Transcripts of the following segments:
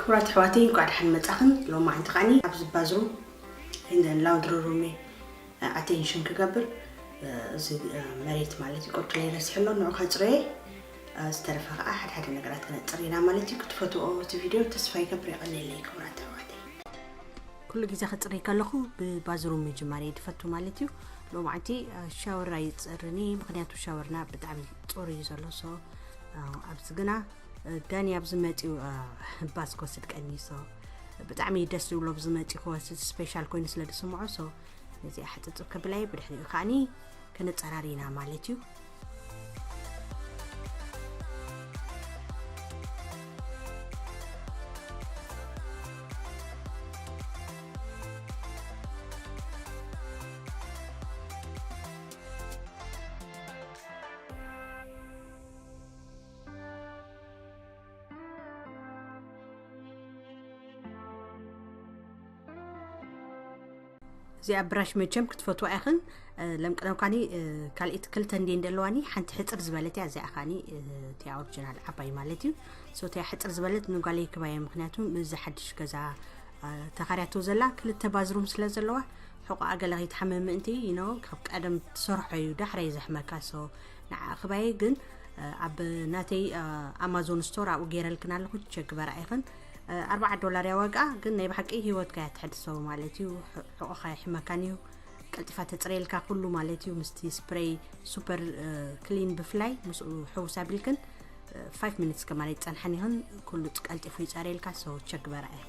ክቡራት ኣሕዋተይ፣ እንኳዕ ደሓን መጻኽን። ሎማዓንቲ ከዓኒ ኣብዚ ባዝሩም፣ in the laundry room፣ ኣቴንሽን ክገብር፣ እዚ መሬት ማለት እዩ፣ ቁርቂ ረሲሐ ኣሎ፣ ንዑ ከጽርዮ። ዝተረፈ ከዓ ሓደ ሓደ ነገራት ክነጽር ኢና ማለት እዩ። ክትፈትዎ እቲ ቪድዮ ተስፋ ይገብር። የቐንየለይ ክቡራት ኣሕዋተይ። ኩሉ ግዜ ክጽርይ ከለኹ ብባዝሩም ምጅማር እየ ዝፈቱ ማለት እዩ። ሎማዓንቲ ሻወር ኣይጽርኒ፣ ምኽንያቱ ሻወርና ብጣዕሚ ጽሩይ እዩ ዘሎ። ሶ ኣብዚ ግና ዳኒ ኣብዚ መጺኡ ባስ ክወስድ ቀኒ። ሶ ብጣዕሚ ደስ ዝብሎ ኣብዚ መጺኡ ክወስድ፣ ስፔሻል ኮይኑ ስለ ዝስምዖ። ሶ ነዚኣ ሕጽጽብ ከብላ እየ፣ ብድሕሪኡ ከዓኒ ከነጸራሪ ኢና ማለት እዩ። እዚኣ ብራሽ መቸም ክትፈትዋ ኢኽን። እ፣ ለምቅነውካኒ፣ እ፣ ካልኢት ክልተ እንዴ እንደለዋኒ፣ ሓንቲ ሕጽር ዝበለት እያ፣ እዚኣ ካኒ፣ እ፣ እቲኣ ኦሪጂናል ዓባይ ማለት እዩ። ሶ እቲኣ ሕጽር ዝበለት ንጓለይ ክባየ፣ ምኽንያቱ ምስዚ ሓድሽ ገዛ፣ እ፣ ተኻርያቶ ዘላ ክልተ ባዝሩም ስለ ዘለዋ፣ ሕቆኣ ገለ ከይትሓምም ምእንቲ፣ you know፣ ካብ ቀደም ትሰርሖ እዩ፣ ዳሕራይ ዘሕመካ። ሶ ንዓ ክባየ ግን፣ እ፣ ኣብ ናተይ፣ እ፣ ኣማዞን ስቶር ኣብኡ ገይረልክን ኣለኹ፣ ቸክ ግበራ ኢኽን። እ፣ ኣርባዓ ዶላር እያ ዋጋ፣ ግን ናይ ብሓቂ ህይወትካ እያ ትሕድሶ ማለት እዩ። ሕ-፣ ሕቆኻ ይሕመካን እዩ። ቀልጢፋ ተጽረየልካ ኩሉ ማለት እዩ። ምስቲ ስፕሬይ ሱፐር፣ እ፣ ክሊን ብፍላይ ምስኡ ሕውስ ኣቢልክን፣ እ፣ ፋይቭ ሚኒትስ ከማን ኣይትጸንሓን ኢኽን። ኩሉ ቀልጢፉ ይጸረየልካ። ሶ ቸክ ግበራ እያ።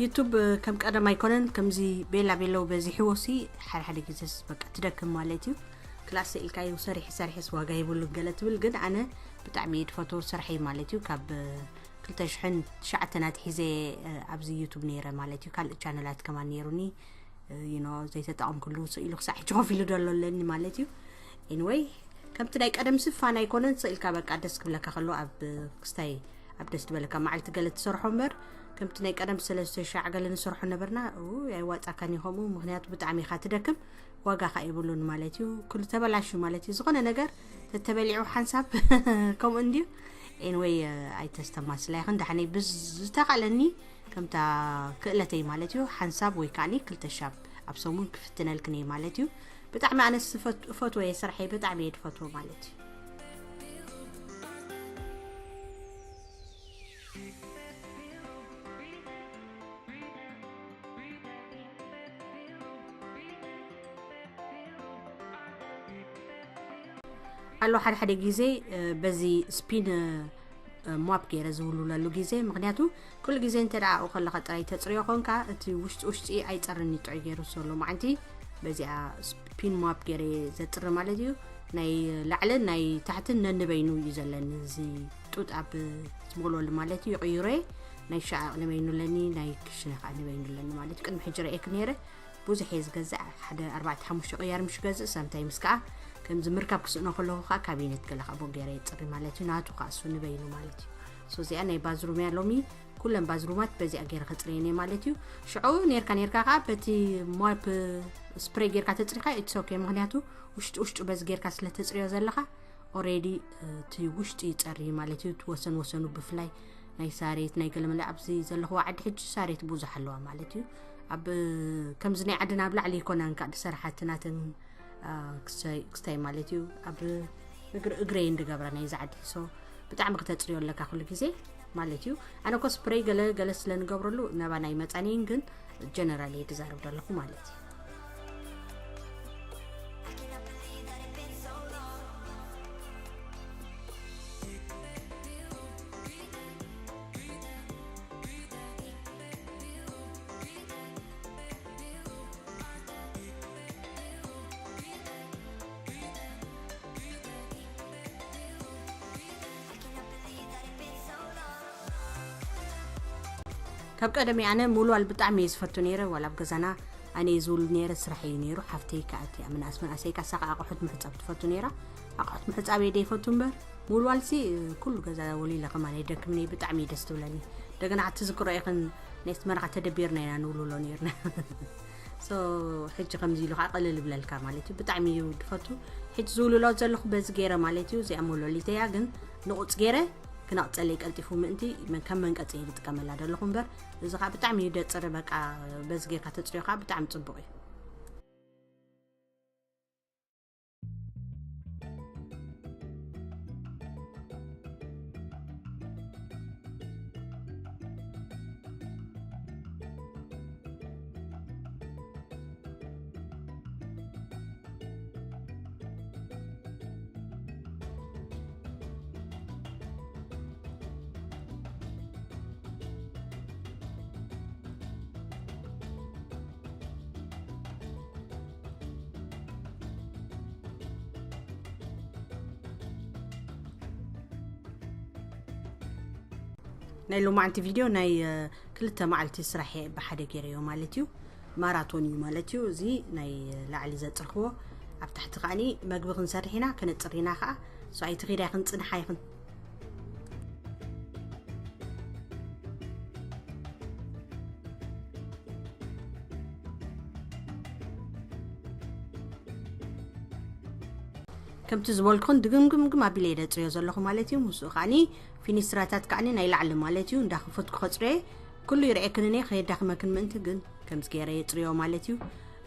ዩቱብ፣ እ፣ ከም ቀደም ኣይኮነን፣ ከምዚ ቤላ ቤሎ በዚሕዎ ሲ ሓደ ሓደ ግዜስ በቃ ትደክም ማለት እዩ። ክላስ ኢልካዩ ሰሪሒ ሰሪሒስ ዋጋ የብሉን ገለ ትብል፣ ግን ኣነ ብጣዕሚ እየ ዝፈትዎ ስርሐይ ማለት እዩ። ካብ፣ እ፣ ክልተ ሽሕን ትሽዓተን ኣትሒዘ፣ እ፣ ኣብዚ ዩቱብ ነይረ ማለት እዩ። ካልእ ቻነላት ከማን ነይሩኒ፣ እ፣ you know፣ ዘይተጠቐምኩሉ ስኢሉ ክሳዕ ሕጂ ኮፍ ኢሉ ደሎ ኣለኒ ማለት እዩ። ኤኒወይ፣ ከምቲ ናይ ቀደም ስፋን ኣይኮነን፣ ስኢልካ በቃ ደስ ክብለካ ከሎ ኣብ ክስታይ ኣብ ደስ ዝበለካ መዓልቲ ገለ ትሰርሖ እምበር፣ ከምቲ ናይ ቀደም ሰለስተ ሻዕ ገለ ንሰርሖ ነበርና። ኡ፣ ኣይዋጻካን እዩ ከምኡ፣ ምኽንያቱ ብጣዕሚ ኢኻ ትደክም፣ ዋጋ ኸኣ የብሉን ማለት እዩ። ኩሉ ተበላሹ ማለት እዩ። ዝኾነ ነገር ተተበሊዑ ሓንሳብ ከምኡ እንድዩ። ኤኒወይ፣ እ፣ ኣይተስተማስላ ይኽን፣ ደሓነይ ብዝተኻእለኒ ከምታ ክእለተይ ማለት እዩ፣ ሓንሳብ ወይ ከዓኒ ክልተ ሻብ ኣብ ሰሙን ክፍትነልክን እየ ማለት እዩ። ብጣዕሚ ኣነስ ዝፈት-፣ እፈትዎ እየ፣ ስርሐይ ብጣዕሚ እየ ዝፈትዎ ማለት እዩ። ኣሎ ሓደ ሓደ ግዜ፣ እ፣ በዚ ስፒን፣ እ፣ እ፣ ሞፕ ገይረ ዝውልውለሉ ግዜ፣ ምኽንያቱ ኩሉ ግዜ እንተ ደኣ ኣብኡ ከለኻ ጥራይ ተጽርዮ ኾንካ፣ እቲ ውሽጢ ውሽጢ ኣይጸርን እዩ ጥዑይ ገይሩ። ሶ ሎማዓንቲ በዚኣ ስፒን ሞፕ ገይረ እየ ዘጽሪ ማለት እዩ። ናይ ላዕልን ናይ ታሕትን ነንበይኑ እዩ ዘለኒ። እዚ ጡጥ ኣብ ዝሞልወሉ ማለት እዩ ይቕይሮ እየ። ናይ ሻዕቕ ንበይኑ ኣለኒ፣ ናይ ክሽነ ኸዓ ንበይኑ ኣለኒ ማለት እዩ። ቅድሚ ሕጂ ረእየክ ነይረ። ብዙሕ እየ ዝገዝእ፣ ሓደ ኣርባዕተ ሓሙሽተ ቅያር ምሽ ገዝእ፣ ሳምታይምስ ከዓ ከምዚ ምርካብ ክስእኖ ከለኹ ከዓ ካቢነት ገለ ከዓ ቦ ገይረ የፅሪ ማለት እዩ፣ ናቱ ከዓ እሱ ንበይኑ ማለት እዩ። ሶ እዚኣ ናይ ባዝሩም እያ ሎሚ፣ ኩለን ባዝሩማት በዚኣ ገይረ ከፅርየን እየ ማለት እዩ። ሽዑ ኔርካ ኔርካ ከዓ በቲ ሞፕ ስፕሬይ ጌርካ ተፅሪኻ፣ ኢትስ ኦኬ፣ ምኽንያቱ ውሽጡ ውሽጡ በዚ ጌርካ ስለ ተፅርዮ ዘለኻ፣ ኦሬዲ እቲ ውሽጢ ይፀሪ ማለት እዩ። እቲ ወሰን ወሰኑ ብፍላይ ናይ ሳሬት ናይ ገለመለ ኣብዚ ዘለኽዋ ዓዲ ሕጂ ሳሬት ብዙሕ ኣለዋ ማለት እዩ። ኣብ ከምዚ ናይ ዓድና ኣብ ላዕሊ ይኮና እንካ ዝሰርሓ እቲ ናተን፣ አ፣ ክስታይ ክስታይ ማለት እዩ። ኣብ እግሪ እግረይ እንድገብራ ናይዚ ዓዲ ሶ ብጣዕሚ ክተፅርዮ ኣለካ ኩሉ ግዜ ማለት እዩ። ኣነ ኮ ስፕሬይ ገለ ገለ ስለ ንገብረሉ ናባና ኣይመፃንይን፣ ግን ጀነራል እየ ዝዛረብ ዘለኹ ማለት እዩ። ካብ ቀደም ኣነ ምውልዋል ብጣዕሚ እየ ዝፈቱ ነይረ። ዋላ ኣብ ገዛና ኣነ እየ ዝውሉ ነይረ፣ ስራሕ እዩ ነይሩ። ሓፍተይ ከኣ እቲኣ ምንኣስ ምንኣሰይ ከኣ ሳኻ ኣቑሑት ምሕጻብ ትፈቱ ነይራ። ኣቑሑት ምሕጻብ እየ ደይፈቱ እምበር፣ ምውልዋልሲ ኩሉ ገዛ ወሊለ ከማን የደክምኒ፣ ብጣዕሚ እዩ ደስ ትብለኒ። እንደገና ትዝክሮ ኢኽን፣ ናይ ኣስመራ ተደቢርና ኢና ንውልውሎ ነይርና። So ሕጂ ከምዚ ኢሉ ከዓ ቅልል ይብለልካ ማለት እዩ። ብጣዕሚ እዩ ድፈቱ። ሕጂ ዝውልሎ ዘለኹ በዚ ገይረ ማለት እዩ። እዚኣ መወልወሊተይ እያ፣ ግን ንቑፅ ገይረ ክነቕፀለይ ቀልጢፉ ምእንቲ መን-፣ ከም መንቀፂ እየ ዝጥቀመላ ዘለኹ እምበር፣ እዚ ከዓ ብጣዕሚ እዩ ደፅሪ። በቃ በዚ ጌርካ ተፅርዮ ከዓ ብጣዕሚ ፅቡቕ እዩ። ናይ ሎማዓንቲ ቪድዮ ናይ፣ እ፣ ክልተ መዓልቲ ስራሕ እየ ብሓደ ገይረዮ ማለት እዩ። ማራቶን እዩ ማለት እዩ። እዚ ናይ ላዕሊ ዘፅርኽዎ፣ ኣብ ታሕቲ ከዓኒ መግቢ ክንሰርሕ ኢና፣ ክነፅር ኢና ከዓ። So ኣይትኺዳ ይኽን ፅንሓ ይኽን። ከምቲ ዝበልኩን ድግምግምግም ኣቢለ እየ ደፅርዮ ዘለኹ ማለት እዩ። ምስኡ ከዓኒ ፊኒስትራታት ከዓኒ ናይ ላዕሊ ማለት እዩ እንዳኸፈትኩ ከፅርዮ እየ። ኩሉ ይርኤክን እኔ ከየዳኽመክን ምእንቲ ግን ከምዚ ገይረ የፅርዮ ማለት እዩ።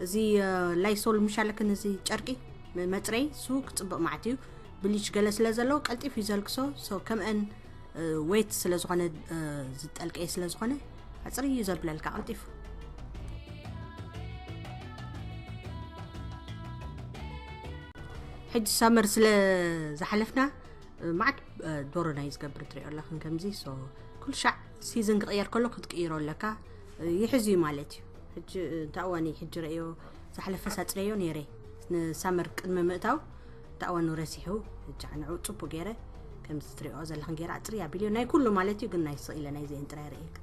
እዚ፣ እ፣ ላይሶል ምሻለክን እዚ ጨርቂ ም-፣ መፅረይ እሱ ክፅብቕ ማለት እዩ። ብሊች ገለ ስለ ዘለዎ ቀልጢፍ እዩ ዘልክሶ። So ከምአን፣ እ፣ ዌት ስለ ዝኾነ፣ እ፣ ዝጠልቀየ ስለ ዝኾነ ኣፅሪ እዩ ዘብለልካ ቀልጢፉ። ሕጂ ሳመር ስለ ዝሓለፍና፣ እ፣ ማዕት፣ እ፣ ዶሮ ናይ ዝገብር ትሪኦ ኣለኽን ከምዚ። So ኩሉ ሻዕ ሲዝን ክቕየር ከሎ ክትቅይሮ ኣለካ። እ፣ ይሕዝ እዩ ማለት እዩ። ሕጂ፣ እ፣ እንታይ እዋን እዩ ሕጂ ረእዮ፣ ዝሓለፈ ሳፅረዮ ነይረ ንሳመር ቅድሚ ምእታው፣ እንታይ እዋን ረሲሑ። ሕጂ ንዑ ፅቡቅ ገይረ ከምዚ ትሪኦ ዘለኽን ገይረ ኣፅሪ ኣቢልዮ ናይ ኩሉ ማለት እዩ። ግን ናይ ስቕ ኢለ ናይ ዘየን ጥራይ ረእየክ።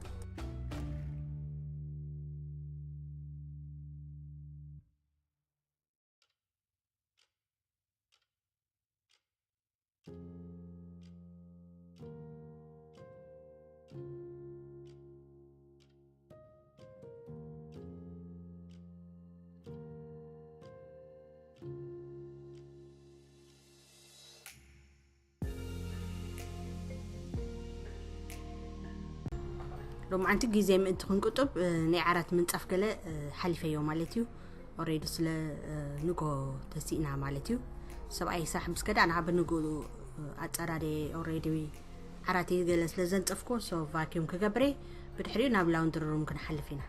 ሎማዓንቲ ግዜ ምእንቲ ክንቁጥብ፣ እ፣ ናይ ዓራት ምንፃፍ ገለ፣ እ፣ ሓሊፈዮ ማለት እዩ። ኦሬዲ ስለ፣ እ፣ ንጎ ተሲእና ማለት እዩ። ሰብኣይ ስራሕ ምስ ከዳ ንዓ ብንግኡ፣ እ፣ ኣፀራርየ ኦሬዲ ዓራተይ ገለ ስለ ዘንፀፍኩ፣ so ቫኪዩም ክገብረ ብድሕሪኡ ናብ ላውንድሪ ሩም ክንሓልፍ ኢና።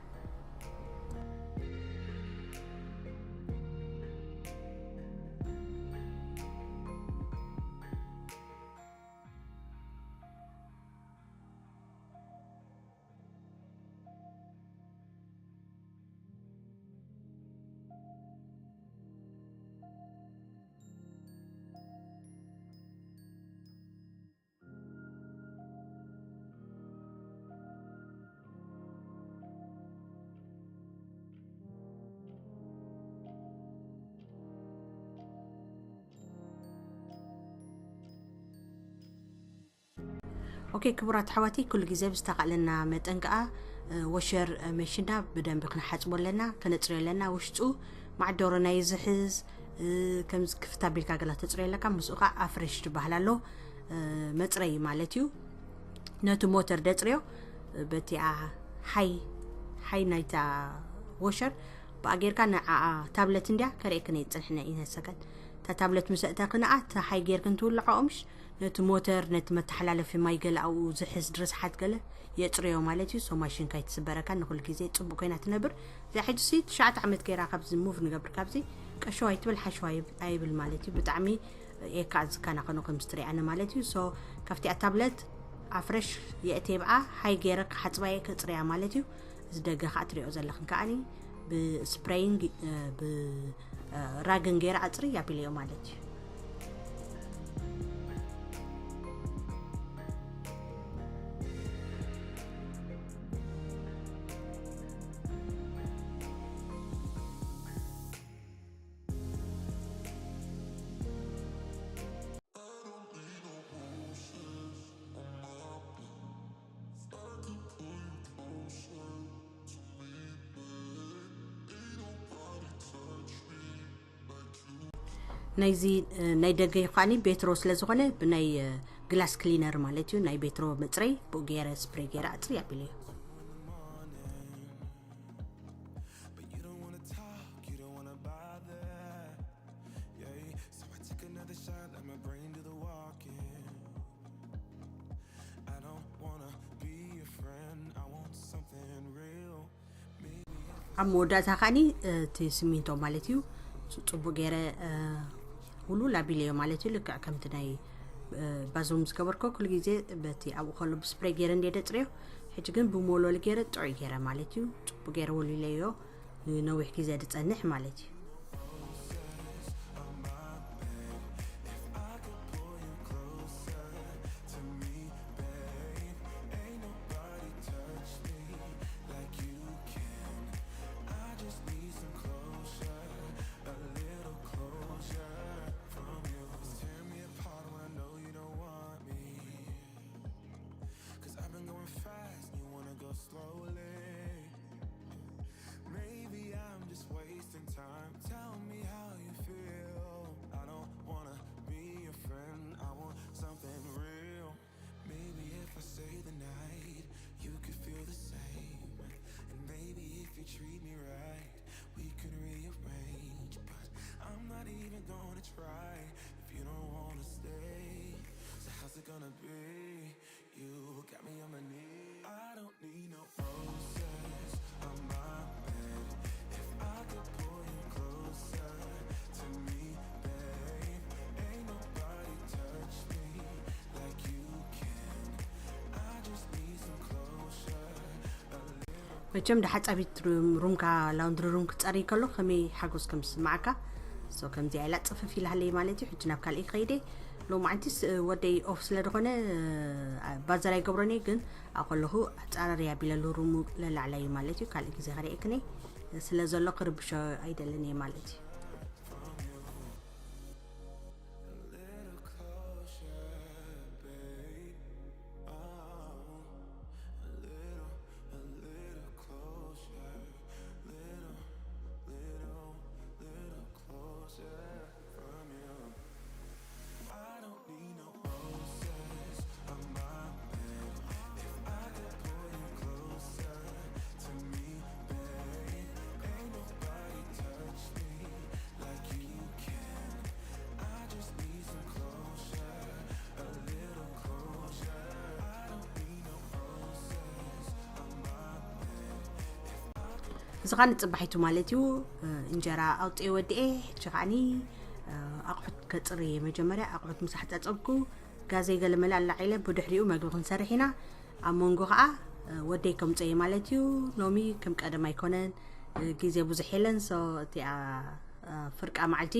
ኦኬ ክቡራት ኣሕዋተይ፣ ኩሉ ግዜ ብዝተኻእለና መጠን ከኣ፣ እ፣ ወሸር፣ እ፣ መሽንና ብደንቢ ክንሓጽቦ ኣለና፣ ከነጽርዮ ኣለና። ውሽጡ ማዕዶሮ ናይ ዝሕዝ፣ እ፣ ከምዚ ክፍት ኣቢልካ ገላ ተጽርዮ ኣለካ። ምስኡ ከኣ ኣፍሬሽ ዝበሃል ኣሎ፣ እ፣ መጽረዪ ማለት እዩ። ነቲ ሞተር ደጽርዮ፣ እ፣ በቲኣ ሓይ፣ ሓይ ናይታ ወሸር ብኣ ጌርካ ንዓኣ ታብለት እንድያ ከርእየክን እየ ዝጸንሐ፣ ንእሽተይ ሰከንድ። እታ ታብለት ምስ ኣእተኽንኣ፣ እታ ሓይ ጌርክን ትውልዖ ምሽ ነቲ ሞተር፣ ነቲ መተሓላለፊ ማይ ገለ ኣብኡ ዝሕዝ ድርስሓት ገለ የጽርዮ ማለት እዩ። So ማሽን ካይትስበረካ ንኹሉ ግዜ ጽቡቅ ኮይና ትነብር። እዚኣ ሕጂ ሲ ትሽዓተ ዓመት ገይራ ካብዚ ሙቭ ንገብር፣ ካብዚ ቀሸው ኣይትብል ሓሸዋ ይብ-፣ ኣይብል ማለት እዩ። ብጣዕሚ እየ ከዓ ዝከናኸኖ ከም ዝትሪኣኒ ማለት እዩ። So ካብቲኣ ታብለት ኣፍረሽ የእቴ ብኣ ሓይ ገይረ ክሓጽባ እየ ከጽርያ ማለት እዩ። እዚ ደገ ከዓ ትሪኦ ዘለኽን ከዓኒ ብስፕሬይን ግ-፣ እ፣ ብ-፣ እ፣ ራግን ገይረ ኣጽሪ ኣቢለዮ ማለት እዩ። ናይዚ ናይ ደገ ይኳኒ ቤትሮ ስለ ዝኾነ ብናይ ግላስ ክሊነር ማለት እዩ ናይ ቤትሮ መፅረይ ብኡ ገይረ ስፕሬ ገይረ ኣፅሪ ኣቢለዮ። ኣብ መወዳእታ ከዓኒ እቲ ስሚንቶ ማለት እዩ ጽቡቅ ገይረ ውሉል ኣቢለዮ ማለት እዩ። ልክዕ ከምቲ ናይ ባዞም ዝገበርኮ ኩሉ ግዜ በቲ ኣብኡ ከሎ ብስፕሬ ገይረ እንደ ደጽርዮ፣ ሕጂ ግን ብሞሎል ገይረ ጥዑይ ገይረ ማለት እዩ። ጽቡቅ ገይረ ወሊለዮ ንነዊሕ ግዜ ዝጸንሕ ማለት እዩ። መቸም ደሓጻቢት ሩምካ ላውንድሪ ሩም ክጸሪ ከሎ ከመይ ሓጎስ ከም ዝስማዓካ። ሶ ከምዚኣ ኢላ ጽፍፍ ኢላሃለይ ማለት እዩ። ሕጂ ናብ ካልእ ክኸይደ ሎማዓንቲስ ወደይ ኦፍ ስለ ዝኾነ ባዘር ኣይገብሮን እየ፣ ግን ኣብ ከለኹ ኣጻራሪ ኣቢለሉ ሩሙ ለላዕላ እዩ ማለት እዩ። ካልእ ግዜ ክርእየክኒ ስለ ዘሎ ክርብሾ ኣይደልን እየ ማለት እዩ። እዚ ኸዓ ንፅባሒቱ ማለት እዩ። እንጀራ ኣውፅኤ ወዲኤ፣ ሕጂ ኸዓኒ ኣቑሑት ከፅሪ እየ። መጀመርያ ኣቑሑት ምስ ኣሕፃፀብኩ ጋዘይ ገለመለ ኣላዒለ ብድሕሪኡ መግቢ ክንሰርሕ ኢና። ኣብ መንጎ ኸዓ ወደይ ከምፅኦ እየ ማለት እዩ። ሎሚ ከም ቀደም ኣይኮነን፣ ግዜ ብዙሕ የለን። ሶ እቲኣ ፍርቃ መዓልቲ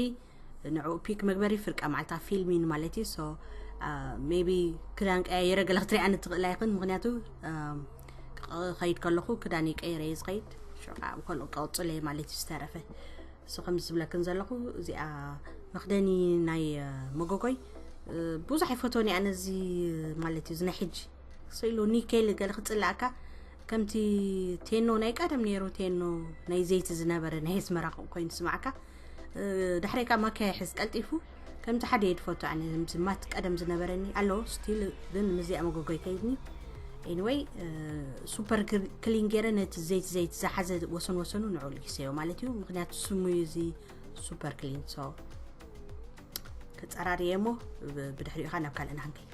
ንዕኡ ፒክ መግበሪ ፍርቃ መዓልታ ፊልሚን ማለት እዩ። ሶ ሜቢ ክዳን ቀያየረ ገለ ክትሪኣኒ ትኽእላ ይኽን፣ ምኽንያቱ ከይድ ከለኹ ክዳን ይቀይረ እየ ዝኸይድ። ሽዑ ከዓ ብከልኡ ቀፅሎ እየ ማለት እዩ ዝተረፈ። ሶ ከምዚ ዝብለክን ዘለኹ እዚኣ መኽደኒ ናይ መጎጎይ ብዙሕ ኣይፈትወን እያ ነዚ ማለት እዩ። እዚ ናይ ሕጂ ስኢሉ ኒኬል ገለ ክፅላእካ ከምቲ ቴኖ ናይ ቀደም ነይሩ፣ ቴኖ ናይ ዘይቲ ዝነበረ ናይ ኣስመራ ኮይኑ ስማዕካ። ዳሕረይ ከዓ ማኪያ ይሕዝ ቀልጢፉ። ከምዚ ሓደ እየ ዝፈቱ ኣነ፣ ከምዚ ማት ቀደም ዝነበረኒ ኣሎ ስቲል፣ ግን ምስዚኣ መጎጎይ ከይድኒ። ኤኒወይ ሱፐር ክሊን ገይረ ነቲ ዘይቲ ዘይቲ ዝሓዘ ወሰን ወሰኑ ንዑ ልጊሰዮ ማለት እዩ። ምክንያቱ ስሙ እዩ እዚ ሱፐር ክሊን። ሶ ከፀራርየ እሞ ብድሕሪኡ ኻ ናብ ካልእ ንሃንከይድ።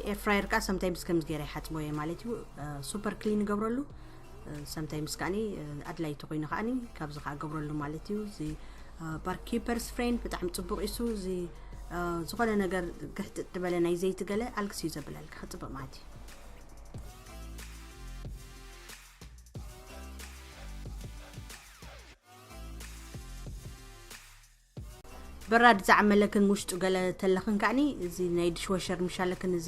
ኤር ፍራየር ከዓ ሰምታይምስ ከምዚ ገይረ ይሓፅቦ እየ ማለት እዩ። ሱፐር ክሊን ይገብረሉ። ሰምታይምስ ከዓኒ ኣድላይ ተኮይኑ ከዓኒ ካብዚ ከዓ ገብረሉ ማለት እዩ። እዚ ባር ኪፐርስ ፍሬንድ ብጣዕሚ ፅቡቅ እዩ። እዚ ዝኾነ ነገር ግሕጥጥ ዝበለ ናይ ዘይቲ ገለ ኣልክስ እዩ ዘብለልካ፣ ክፅብቅ ማለት እዩ። በራድ ዝዓመለክን ውሽጡ ገለ ተለኽን ከዓኒ እዚ ናይ ድሽወሸር ምሻለክን እዚ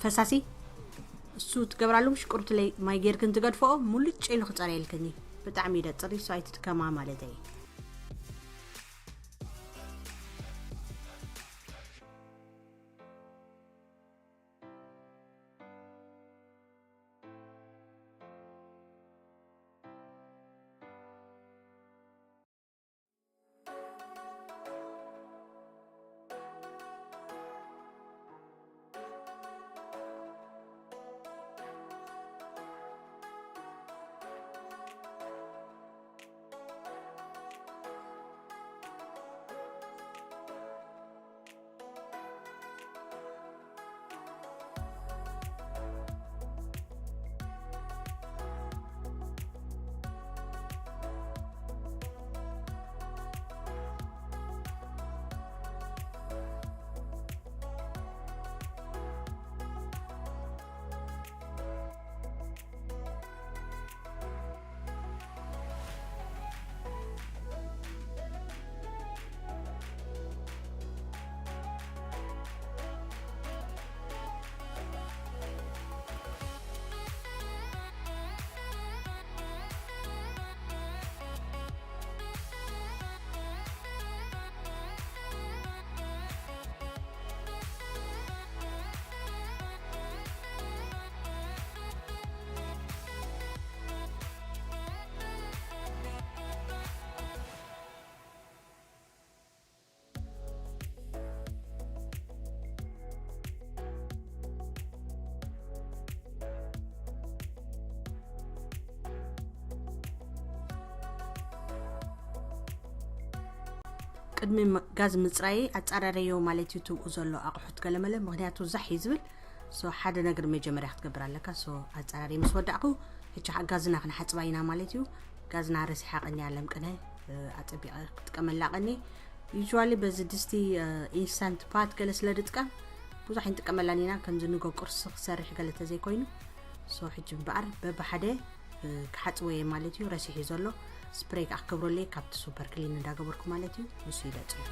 ፈሳሲ እሱ ትገብራሉ ምሽ ቁርትለይ ማይ ጌርክን ትገድፈኦ ሙልጭ ኢሉ ክፀርየልክን እዩ። ብጣዕሚ እዩ ደፅሪ። እሱ ኣይትትከማ ማለት እየ። ቅድሚ ጋዝ ምፅራይ ኣፃራረዮ ማለት እዩ። ትብኡ ዘሎ ኣቑሑት ገለመለ ምክንያቱ ዛሕ እዩ ዝብል። ሶ ሓደ ነገር መጀመርያ ክትገብር ኣለካ። ሶ ኣፃራሪ ምስ ወዳእኩ ሕጂ ከዓ ጋዝና ክንሓፅባ ኢና ማለት እዩ። ጋዝና ረሲሓ ቀኒ ኣለም ቅነ ኣፀቢቐ ክጥቀመላ ቀኒ። ዩዋሊ በዚ ድስቲ ኢንስታንት ፓት ገለ ስለ ድጥቀም ብዙሕ ኣይንጥቀመላን ኢና። ከምዚ ንጎ ቁርሲ ክሰርሕ ገለ ተዘይኮይኑ ሶ ሕጂ እምበኣር በብሓደ ክሓፅቦ እየ ማለት እዩ። ረሲሕ እዩ ዘሎ ስፕሬይ ከዓ ክገብረሉ እየ ካብቲ ሱፐር ክሊን እንዳገበርኩ ማለት እዩ። ንሱ ይደፅሉ።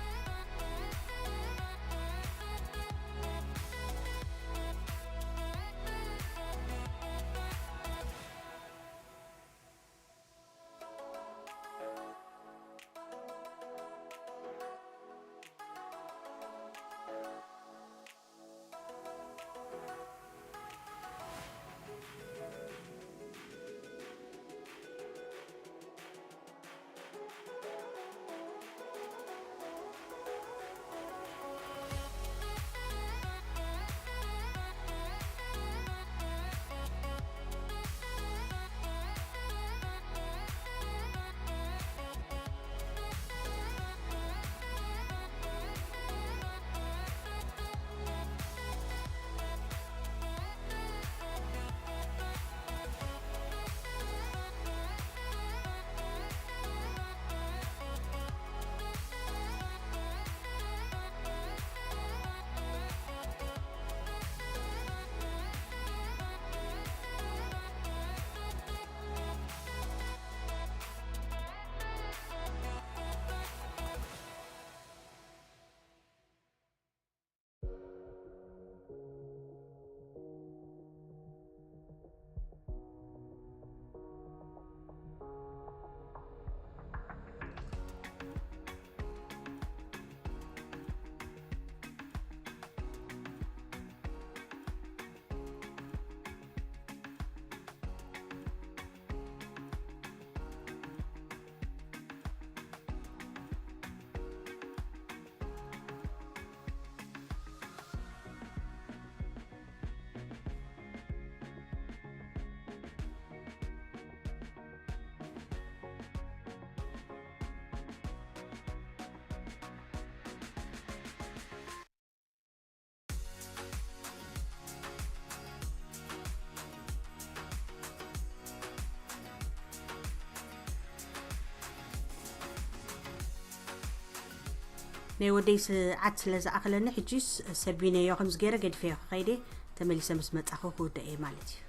ናይ ወደይ ሰዓት ስለ ዝኣኸለኒ ሕጂስ ሰቢነዮ ከምዚ ገይረ ገዲፈዮ ክኸይደ ተመሊሰ ምስ መጻኹ ክውደእ እየ ማለት እዩ።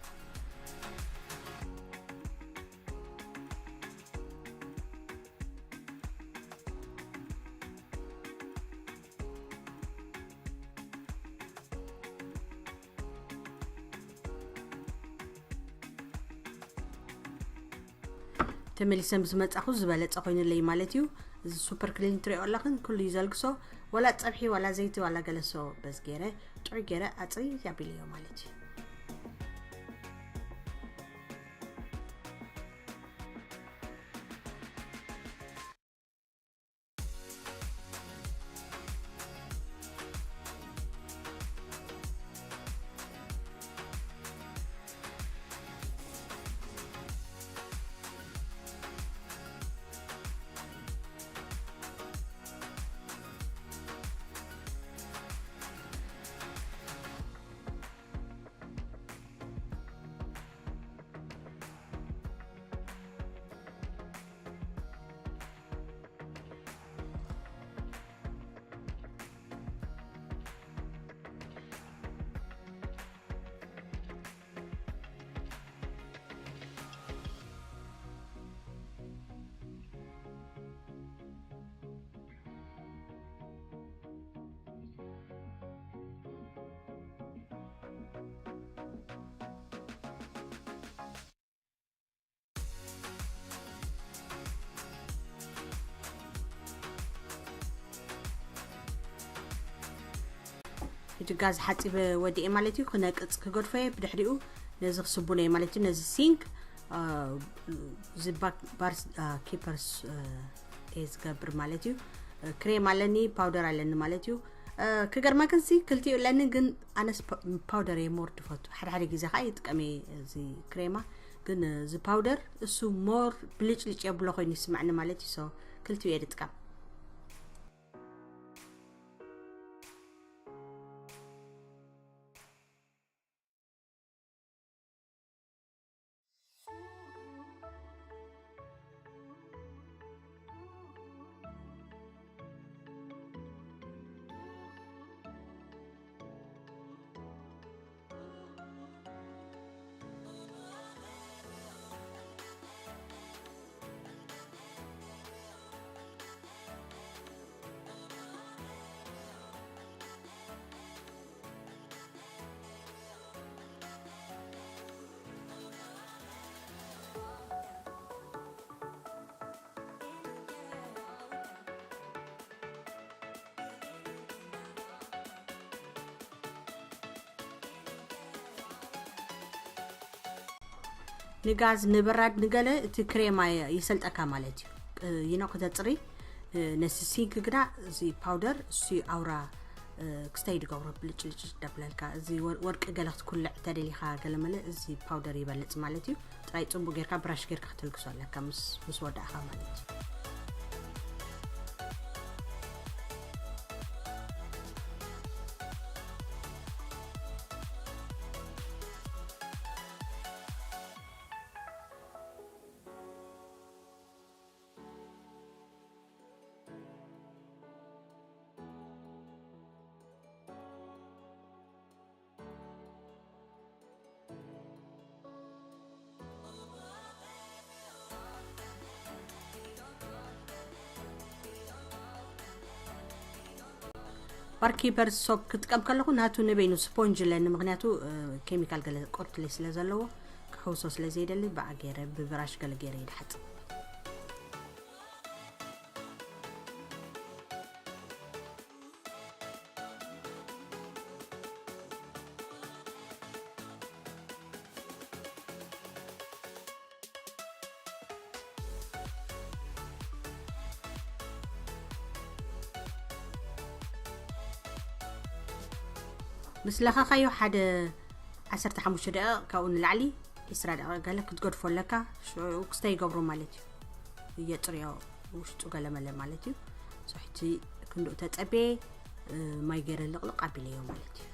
ተመሊሰ ምስ መጻኹ ዝበለጸ ኮይኑለይ ማለት እዩ። እዚ ሱፐር ክሊን ትሪኦ ኣለኽን ኩሉ እዩ ዘልግሶ። ወላ ጸብሒ፣ ወላ ዘይቲ፣ ወላ ገለሶ በዚ ገይረ ጥዑይ ገይረ ኣጽርይ ኣቢለዮ ማለት እዩ። ሕጂ ጋዝ ሓጺበ ወዲኤ ማለት እዩ። ክነቅጽ ክገድፎ እየ። ብድሕሪኡ ነዚ ክስቡነ እየ ማለት እዩ። ነዚ ሲንክ፣ አ፣ እዚ ባክ-፣ ባርስ-፣ አ፣ ኪፐርስ፣ አ፣ እየ ዝገብር ማለት እዩ። ክሬም ኣለኒ፣ ፓውደር ኣለኒ ማለት እዩ። አ፣ ክገርመክንሲ ክልቲኡ ኣለኒ፣ ግን ኣነስ ፓ-፣ ፓውደር እየ ሞር ድፈቱ። ሓደ ሓደ ግዜ ከዓ ይጥቀም እየ እዚ ክሬማ፣ ግን እዚ ፓውደር እሱ ሞር ብልጭልጭ የብሎ ኮይኑ ይስማዕኒ ማለት እዩ። ሶ ክልቲኡ እየ ድጥቀም። ንጋዝ ንበራድ ንገለ እቲ ክሬማ የ-፣ ይሰልጠካ ማለት እዩ። እ፣ ይኖ ክተጽሪ፣ እ፣ ነሲ ሲንክ ግና እዚ ፓውደር እሱ ኣውራ፣ እ፣ ክስተይ ድገብሮ ብልጭልጭ ደብለልካ። እዚ ወር-፣ ወርቂ ገለ ክትኩልዕ ተደሊኻ ገለ መለ እዚ ፓውደር ይበልጽ ማለት እዩ። ጥራይ ጽቡቅ ጌርካ ብራሽ ጌርካ ክትልግሶ ኣለካ ምስ፣ ምስ ወዳእኻ ማለት እዩ። ባርኪፐር ሶፕ ክጥቀም ከለኹ ናቱ ንበይኑ ስፖንጅ ኣለኒ፣ ምኽንያቱ፣ እ፣ ኬሚካል ገለ ቆርትለይ ስለ ዘለዎ ክሕውሶ ስለ ዘይደሊ ብኣ ገይረ ብብራሽ ገለ ገይረ እየ ድሓጽብ። ምስ ለኸኻዮ ሓደ ዓሰርተ ሓሙሽተ ደቂቕ፣ ካብኡ ንላዕሊ ዒስራ ደቂቕ ገለ ክትገድፎ ኣለካ። ሽዑ ክስተ ይገብሮ ማለት እዩ። የጽርዮ ውሽጡ ገለ መለ ማለት እዩ። ሶ ሕጂ ክንድኡ ተጸቤ፣ እ፣ ማይ ገይረ ልቕልቕ ኣቢለዮ ማለት እዩ።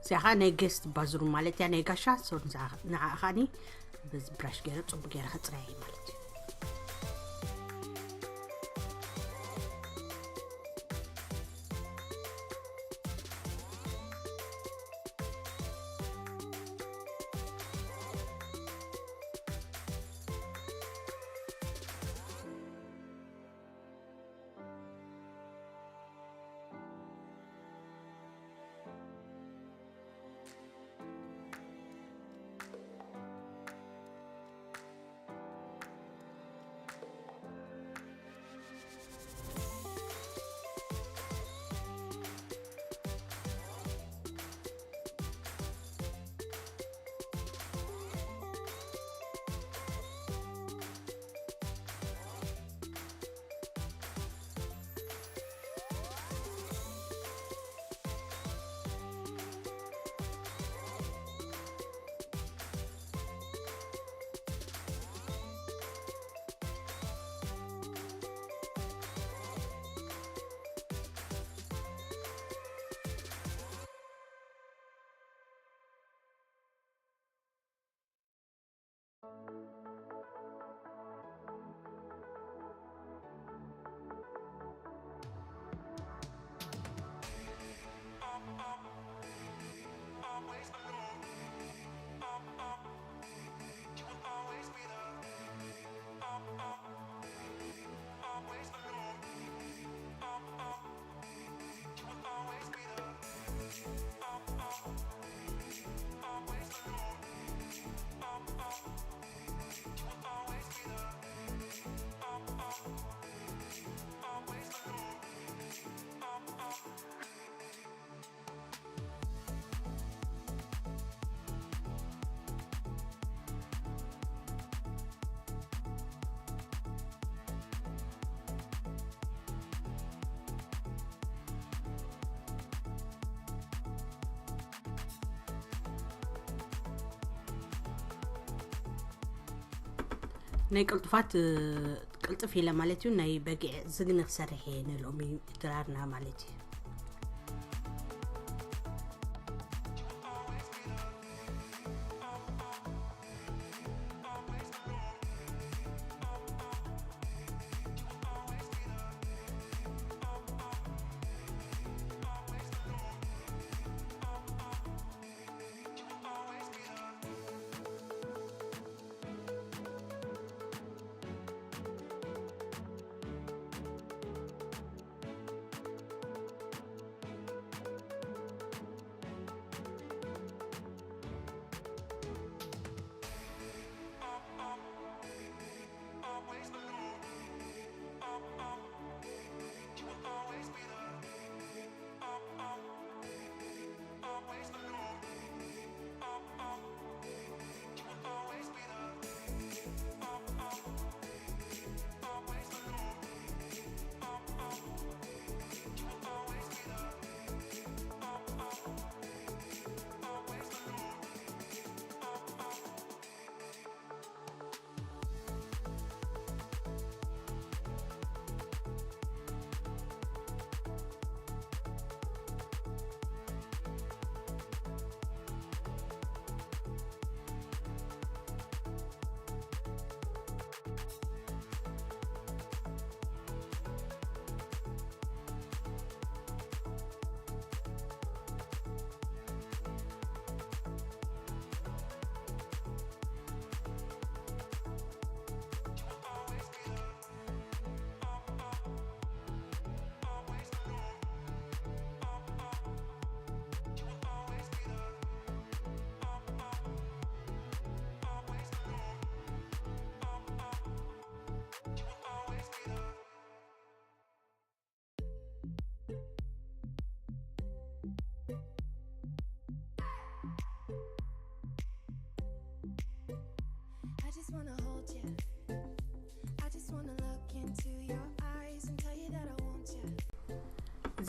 እዚኣ ኸዓ ናይ ጌስት ባዝሩም ማለት እያ፣ ናይ ጋሻ። ሶ ንዓ-፣ ንዓኣ ኸዓኒ በዚ ብራሽ ገይረ ጽቡቅ ገይረ ከጽርያ እየ ማለት እዩ። ናይ ቅልጡፋት፣ እ፣ ቅልጥፍ ኢለ ማለት እዩ። ናይ በጊዕ ዝግኒ ክሰርሕ እየ ንሎሚ ድራርና ማለት እዩ።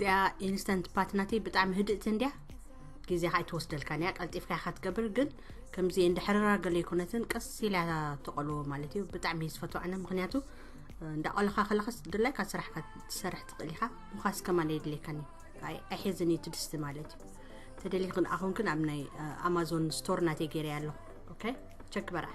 እዚኣ ኢንስተንት ፓት ናተይ ብጣዕሚ ህድእቲ እንድያ፣ ግዜኻ ኣይትወስደልካን እያ፣ ቀልጢፍካ ኢኻ ትገብር። ግን ከምዚ እንድሕርራ ገለ ኣይኮነትን፣ ቀስ ኢላ እያ ተቐልዎ ማለት እዩ። ብጣዕሚ ዝፈትዋ ኣነ፣ ምኽንያቱ እንዳቐለኻ ከለኻስ ድላይካ ስራሕካ ትሰርሕ ትኽእል ኢኻ። ምዃስ ከማን የድልየካን እዩ። ኣይ ኣይሕዝን እዩ ትድስቲ ማለት እዩ። ተደሊኽን ኣኹን ግን ኣብ ናይ ኣማዞን ስቶር ናተይ ገይረ ኣለኹ። ኦኬ፣ ቸክ በራ።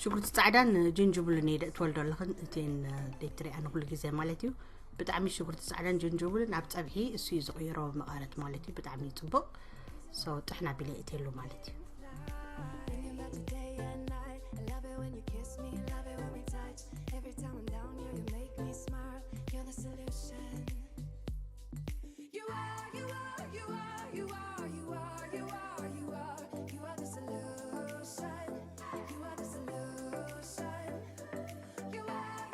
ሽጉርቲ ጻዕዳን ጅንጅብልን እየ ደእትወልዶ ኣለኽን፣ እቴን ደይትሪኣ ንኩሉ ግዜ ማለት እዩ። ብጣዕሚ ሽጉርቲ ጻዕዳን ጅንጅብልን ኣብ ጸብሒ እሱ እዩ ዝቕይሮ መቐረት ማለት እዩ። ብጣዕሚ እዩ ጽቡቕ። ሶ ጥሕና ቢለ እትየሉ ማለት እዩ። Thinking about the day and night. I love it when you kiss me, love it when we touch. Every time I'm down, you make me smile. You're the solution. You are, you are, you are, you are, you are, you are, you are, you are the solution. You are the solution. You are,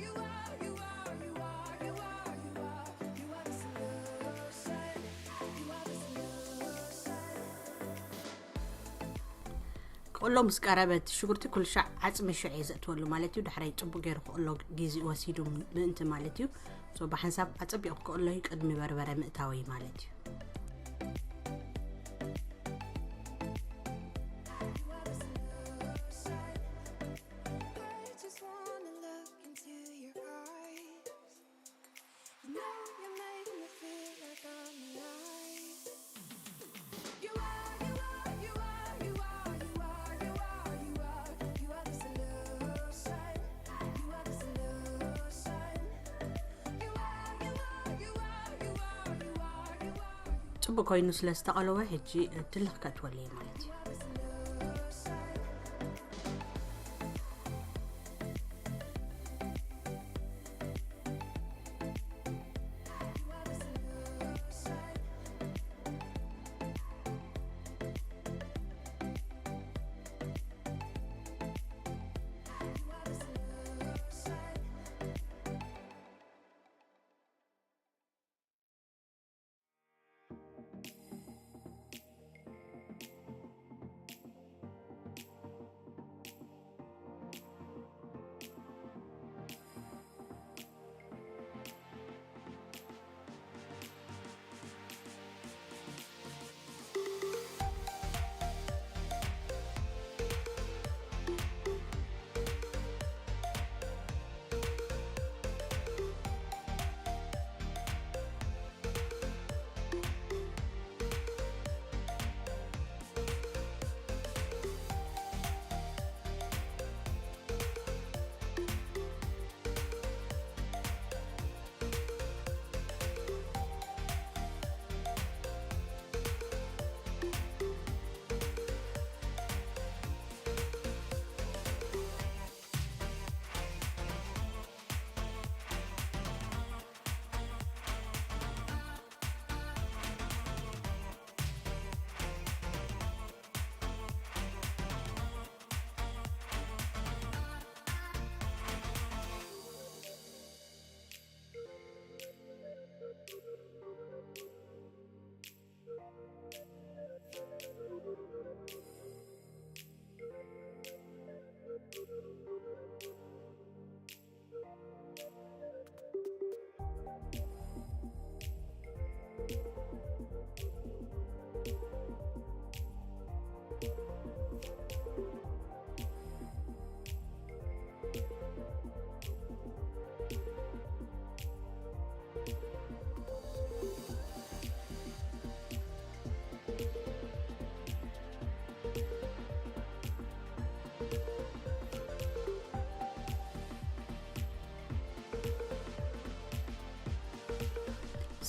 you are, you are, you are, you are, you are, you are, you are, you are the solution. You are the solution. ክቕሎ ምስ ቀረበት ሽጉርቲ ኩሉ ሻዕ ዓጽሚ ሽዑ እየ ዘእትወሉ ማለት እዩ። ዳሕራይ ጽቡቅ ገይሩ ክቕሎ ግዜ ወሲዱ ምእንቲ ማለት እዩ። ሶ ብሓንሳብ ኣጸቢቑ ክቕሎ እዩ ቅድሚ በርበረ ምእታወይ ማለት እዩ። I just wanna look into your eyes. You know you make me feel like I'm alive. You are, you are, you are, you are, you are, you are, you are, you are the solution. You are the solution. You are, you are, you are, you are, you are, you are, you are. ጽቡቅ ኮይኑ ስለ ዝተቐለወ ሕጂ ድልኽ ከእትወለይ ማለት እዩ።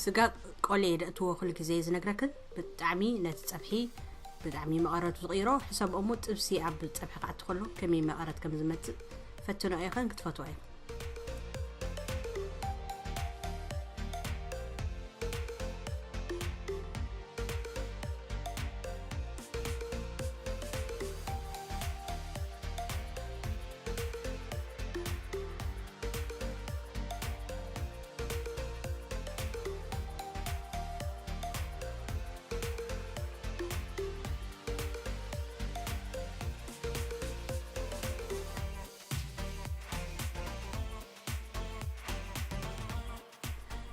ስጋ ቆሌ ደእትዎ ኩሉ ግዜ ዝነግረክን ብጣዕሚ ነቲ ጸብሒ ብጣዕሚ መቐረቱ ዝቕይሮ። ሕሰብ እሞ ጥብሲ ኣብ ጸብሒ ክኣቲ ከሎ ከመይ መቐረት ከም ዝመጽእ ፈትኖ ኢኽን ክትፈትዎ ኢኽን።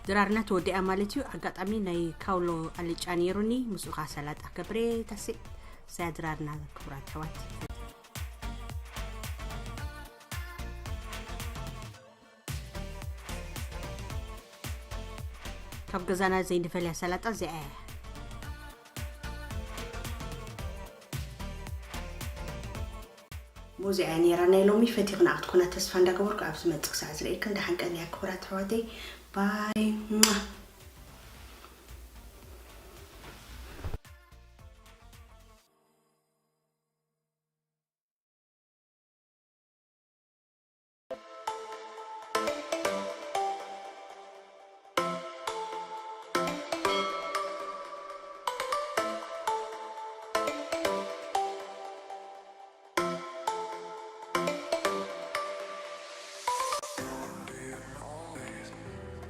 ድራርና ተወዲኣ ማለት እዩ። ኣጋጣሚ ናይ ካውሎ ኣልጫ ነይሩኒ፣ ምስኡ ኸዓ ሰላጣ ገብሬ። ታሴ ሳያ ድራርና። ክቡራት ኣሕዋት፣ ካብ ገዛና ዘይንፈልያ ሰላጣ እዚኣ እያ። ሙዚያ ነይራ ናይ ሎሚ። ፈቲኹና ክትኮና ተስፋ እንዳገበርኩ፣ ኣብ ዝመጽእ ክሳዕ ዝርእየክን ደሓን ቀንያ ክቡራት ኣሕዋተይ። ባይ።